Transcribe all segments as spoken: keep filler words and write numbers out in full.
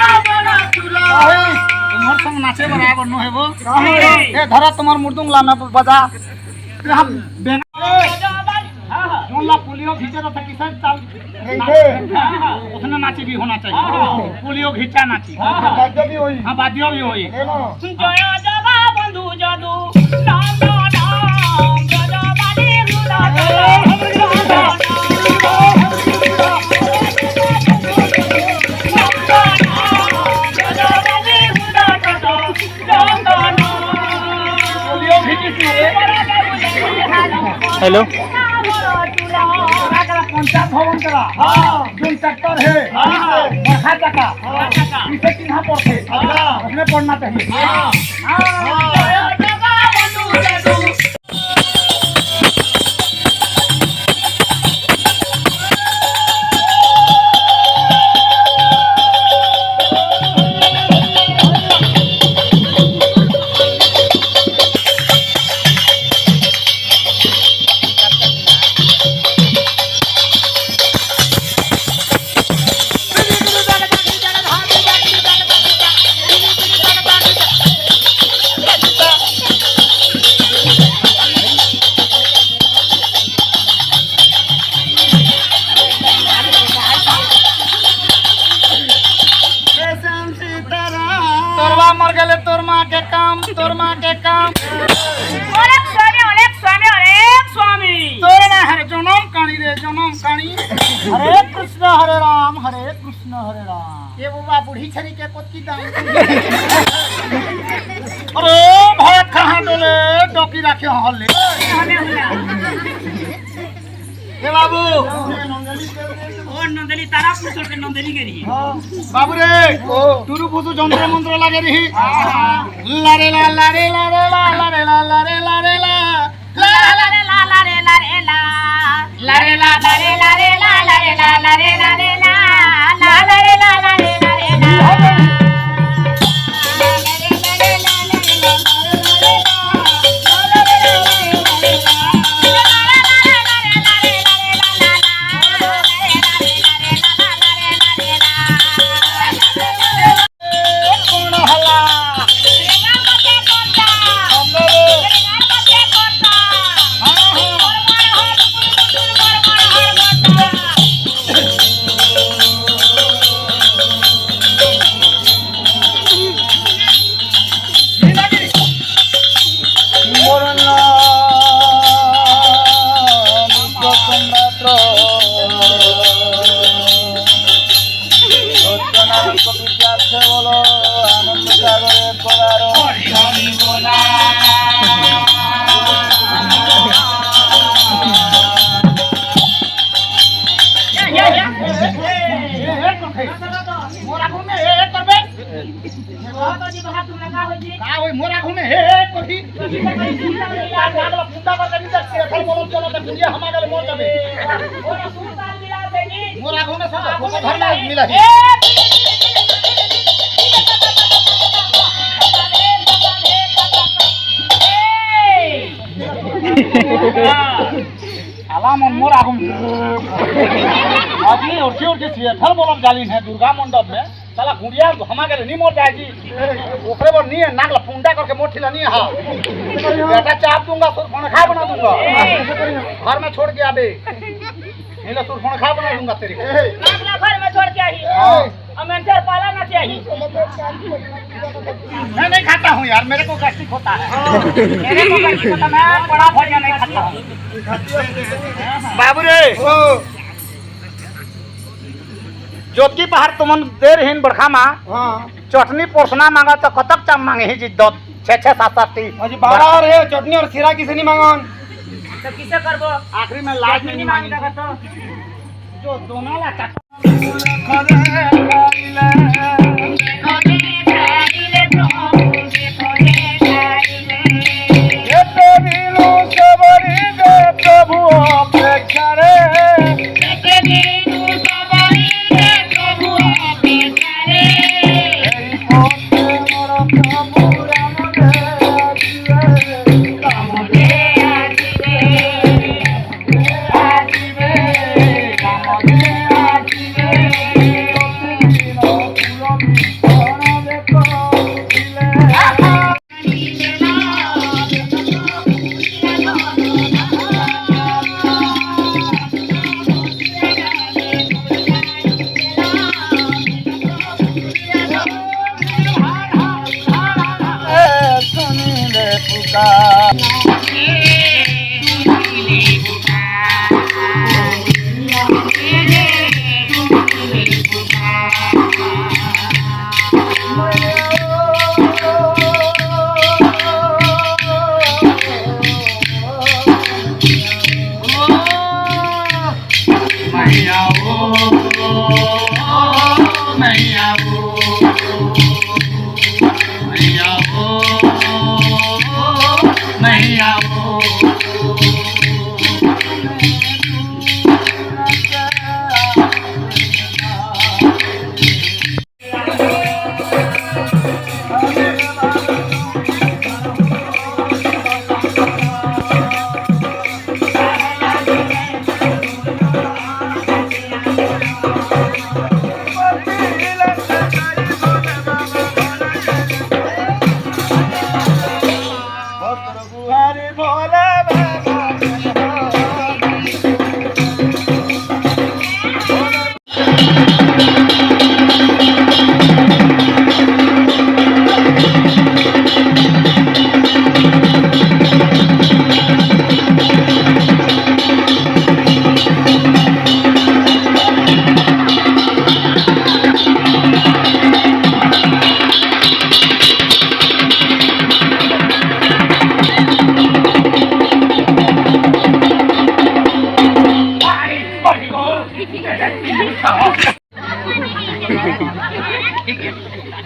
काहे? तुम्हर संग नाचे बर आए बर नो हे वो। काहे? ए, धरा तुम्हर मुर्दुंग ला ना बजा। ए, हम बेंगा-, जोन ला पोलियो घिंचे रहता, किसे चाल, हाँ, हाँ, उसने नाची भी होना चाहिए। हाँ, हाँ। पोलियो घिंचा नाची। हाँ, हाँ। बाद्य भी होई। हाँ, बाद्य भी होई। ले लो। हेलो। पंचायत भवन करा। हाँ। जोन ट्रैक्टर हे। हाँ। बड़खा चका। हाँ। इसे चिन्हा पड़थे। हाँ। उसमें पड़ना चाहिए। हाँ। हाँ। तोरवा मर गेले, तोर माँ के काम, तोर माँ के काम। Oleic Swami, oleic Swami, oleic Swami. तोरे ना हरे जनम काणी रे, जनम काणी। हरे कृष्ण हरे राम, हरे कृष्ण हरे राम। ये वो बा बूढ़ी छरी के कोत की दाई। अरे भात कहाँ डोले, डोकी रखे हले। ए बाबू। ओ नंदनी, तारापुर छोड़ के नंदनी के रही। बाबू रे, ओ। टुरु फुसु जंत्र मंत्र लागे रही। लारे ला, लारे ला, रे ला, लारे ला, लारे ला, रे ला। ला रे ला, लारे ला, रे ला। लारे ला, लारे ला, रे ला, लारे ला, लारे ला, रे ला। ला रे ला, लारे ला, रे ला। का होई, मोर आगू में हे, हे, कोठी। फुंदा कर देनी, जब से फल बोलो, चलो, तो दुनिया हम आगे मर जाबे। मोर आगू में सब, वो घर में मिला है। आला मन मोर आगू में। अजी, उठे, उठे, से फल बोलो, जालिन है दुर्गा मंडप में। साला गुड़िया हमा के नी मर जाए जी। ओकरे बर नी है, नाक ला फुंडा करके मोठी ला नी हा। बेटा चाप दूंगा, सुरफणखा बना दूंगा। घर में छोड़ के आबे। नहीं ला सुरफणखा बना दूंगा तेरे को। नाक ला घर में छोड़ के आई। हाँ। अब मैं अंदर पाला ना चाहिए। मैं नहीं खाता हूँ यार, मेरे को गैस्ट्रिक होता है। मेरे को गैस्ट्रिक होता है, मैं बड़ा भजिया नहीं खाता हूँ। बाबू रे। जोतकी पहाड़ तुमन दे रहीन बड़खा माँ। हाँ। चटनी पोसना मांगा तो कतक चाम मांगे ही जी, दो, छह, छह, सात, सात टी। अजी बारह और है, चटनी और सिरा किसे नहीं मांगन? तो किसे करबो? आखिरी में लास्ट में चटनी नहीं मांगेगा मांगेगा। तो जो दोनों ला चट-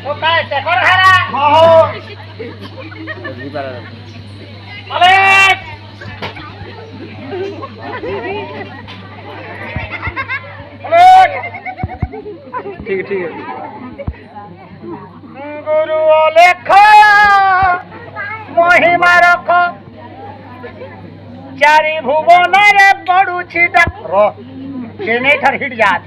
तो काय शेखर घरा? हो। अरे! अरे! ठीक है, ठीक है। गुरु अलेख महिमा रख, चारि भुवन रे बड़ू छिटक रो, generator हिट जात।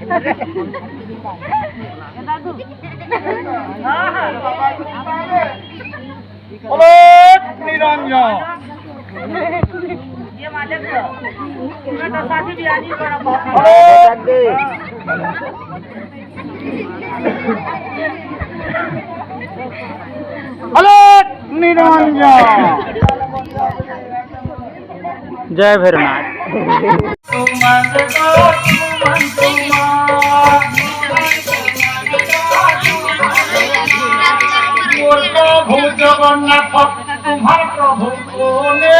अलेख निरंजन। अलेख। अलेख निरंजन। जय भैरवनाथ। मोर प्रभु जगन्नाथ तुम्हार प्रभु कोने।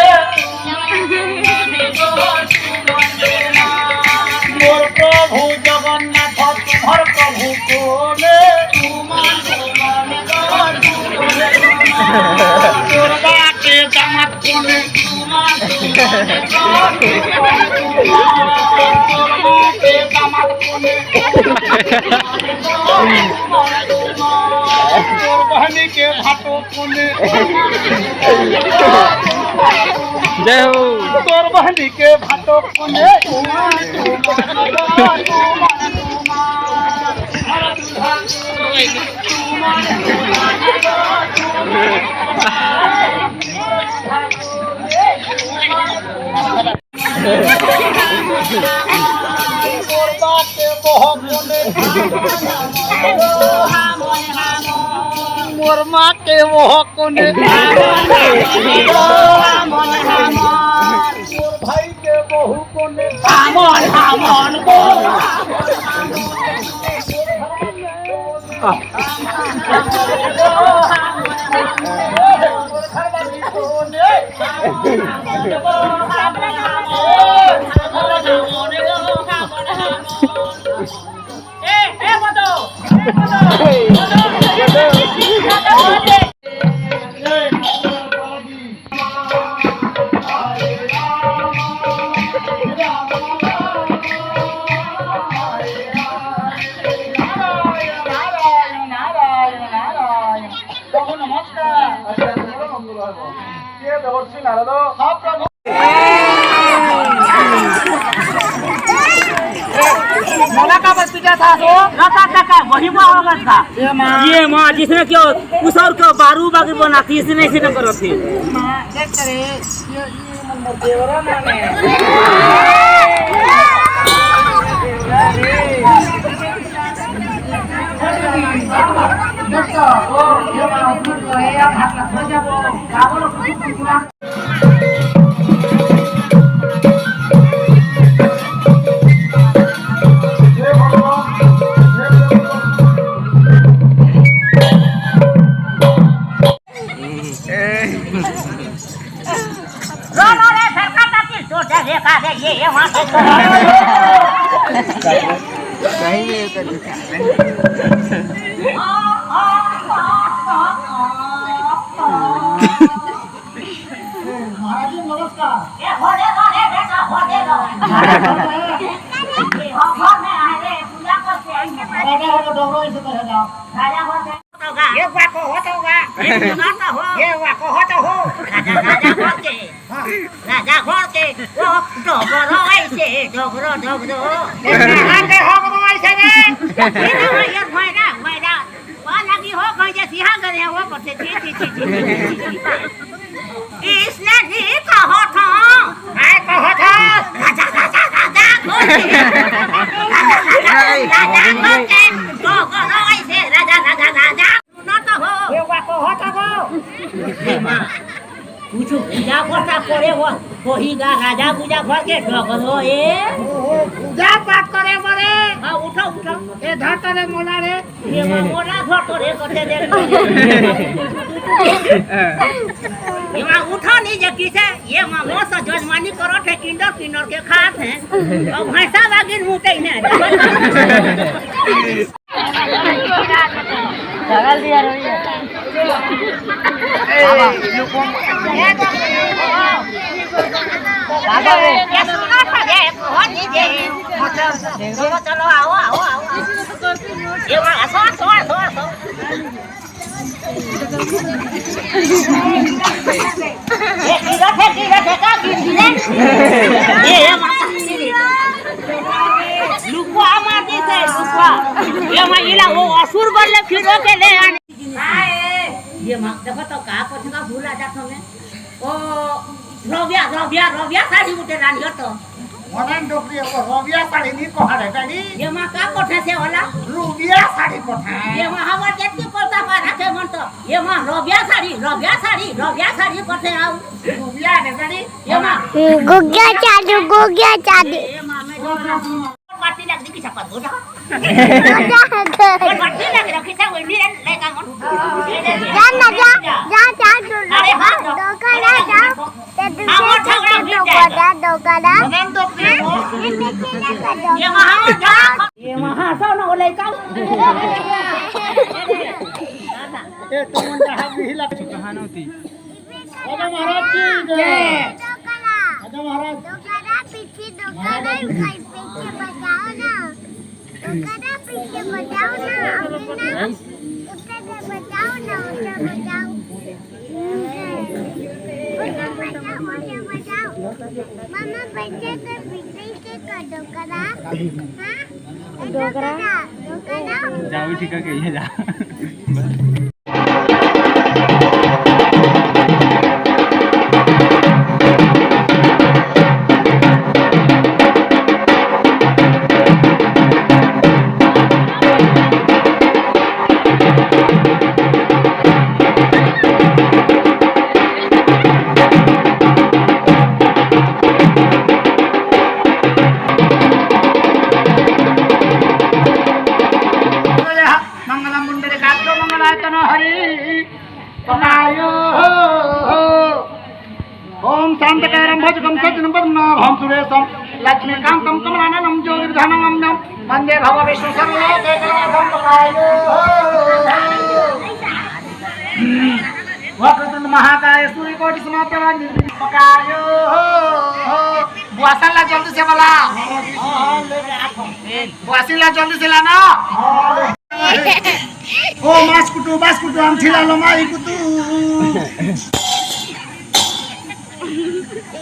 मोर प्रभु जगन्नाथ तुम्हार प्रभु कोने। तोर बाटे दामाद कोने। तोर बहनी के भाटो कोने। जय हो। तोर बहनी के भाटो कोने। मोर माँ के मोह कोने। मोर भाई के बहू कोने। नारायण, नारायण, नारायण, नारायण। प्रभु नमस्कार। ये देवर्षि नारद। हाँ प्रभु। मोला का बस पीटा था तो? रता का वही हुआ होगा था। ये माँ। ये माँ जिसने क्यों उस और को बारू बागी बनाती, इसने इसी ने करो थी। माँ, देख करे, ये, ये मन मोर देवरा माने। रो, रो रे, फेर का ताती तोर दे, देखा दे, ये, ये वहाँ से तो। कहीं नहीं उतर। महाराज जी, नमस्कार। ए, हो दे दो रे बेटा, हो दे दो। ये हो घर में आए रे, पूजा करके आएंगे। राजा हो तो डोगरो इसे कहे जाओ। राजा हो तो होगा। ये हुआ को हो तो होगा। ये हुआ को हो तो हो। राजा, राजा हो के। हाँ। राजा हो के। वो डोगरो ऐसे, डोगरो, डोगरो। ये कहाँ के हो गो ऐसे रे? ये ना, ये भैरा, भैरा। वाह लगी हो गई जे सिहा करे वो करते। छी, छी, छी, छी, छी, छी। इसने नहीं कहो था। काय कहो था? राजा, राजा, राजा, राजा, राजा, राजा, डोगरो ऐसे, राजा, राजा, राजा। सुनो तो हो। ये वा कहो था वो। ये माँ, कुछ पूजा करता करे वो। कोही गा राजा पूजा घर के डोगरो ए। ओहो, पूजा पाठ करे बरे। हाँ, उठो, उठो। ए, धर तरे मोला रे। ये माँ मोला धर तो रे, कते देर। ये माँ उठो नहीं जे किसे, ये माँ मोर से जजमानी करो थे, किंडर किंडर के खात हैं। अब भैंसा लागिन मुते ही नहीं। झगल दिया रे भैया। बाबा। बाबा रे। ये सुनो तो ये, बहुत ही ये। चलो, चलो, आओ, आओ, आओ, आओ। ये वहाँ, सो, सो, सो, सो। ये गिरत हे, गिरत हे, का गिर गिरे? ये, ये माता। लुकुआ मार दी से, लुकुआ। ये माँ इला वो असुर बल्ले फिरो के ले आने। ये माँ, देखो तो का कुछ का भूला जात हमें। ओ, रबिया, रबिया, रबिया साड़ी उठे रानी हो तो। मदन डोकरी को रबिया साड़ी नहीं कोहारे गाड़ी। ये माँ का कोठे से होला? रुबिया साड़ी कोठे। ये माँ हमर जत्ती कोता पा रखे मन तो। ये माँ रबिया साड़ी, रबिया साड़ी, रबिया साड़ी कोठे आओ। रुबिया रे गाड़ी। ये माँ। गुगिया चालू, गुगिया चालू। ये माँ मैं जो माटी लग दी कि छप्पा दो जा। माटी लग रखी था वही भी लड़का मन। जा ना जा, जा, जा, जा, अरे हाँ, जा। दो करा जा। हाँ, वो झगड़ा हुई जाएगा। दो करा। ये वहाँ वो जा। ये वहाँ सो ना वो लड़का। ए, तुम मन का हाथ भी हिला। कहानौती। राजा महाराज की जय। राजा महाराज। डोकरा पीछे, डोकरा ऊपर पीछे बजाओ ना। डोकरा पीछे बजाओ ना। अभी ना, उधर से बजाओ ना, उधर बजाओ। उधर बजाओ, उधर बजाओ। मामा बच्चे के पीछे से कर डोकरा। हाँ? डोकरा। डोकरा। जाओ ठीक है, कहिए जा। मंगलम पुंडरीकाक्षो मंगलायतनो हरि पदायो। ओम शांतकारं भुजगं शशिवर्णं पद्मनाभं सुरेशं लक्ष्मीकांतं कमलाननं योगिभिर्ध्यानगम्यं वंदे भव विष्णु सर्वलोकैकनाथं पदायो। कहाँ का है? सूर्य कोटि समाप्त है, निर्विघ्न पकायो हो, हो। बुआसन ला जल्दी से बुला। हाँ, हाँ, ले के आ। बुआसन ला जल्दी से लाना। ओ मास कुटु, मास कुटु, हम थिला लो माई कुटु।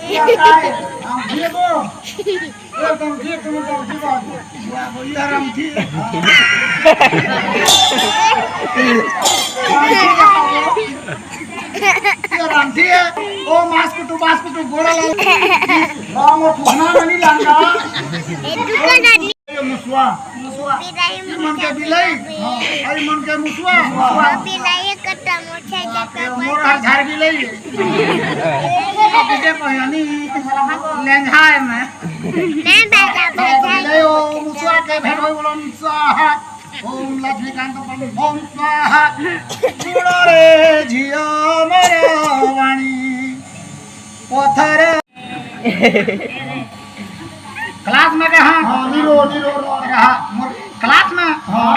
ये काय? हम थिले को। एकदम ठीक, तुम एकदम ठीक बात है। वाह, बढ़िया राम जी। ये राम जी है। ओ मास कुटु, मास कुटु, गोड़ा लाल। राम और फुहना नहीं लांगा। ये दुकान आदमी। ये मुसवा। मुसवा। बिलाई ये मन के बिलाई। हाँ, आई मन के मुसवा। मुसवा। बिलाई कट्टा मोछे जगह मोर हर झार बिलाई। अब इसे पहनी लेंघा है मैं। मैं बैठा, बैठा। ले ओ मुसवा के भेंट होई बोलन स्वाहा। ओम लक्ष्मीकांत बम बम स्वाहा। जुड़ो रे झियो मोरो वाणी। पत्थर। क्लास में के हाँ। हाँ, नीरो, नीरो, रो। रहा, मोर क्लास में। हाँ।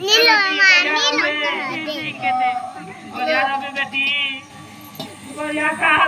नीलो माँ, नीलो कहा दे। बढ़िया रहो बेटी। बढ़िया कहा।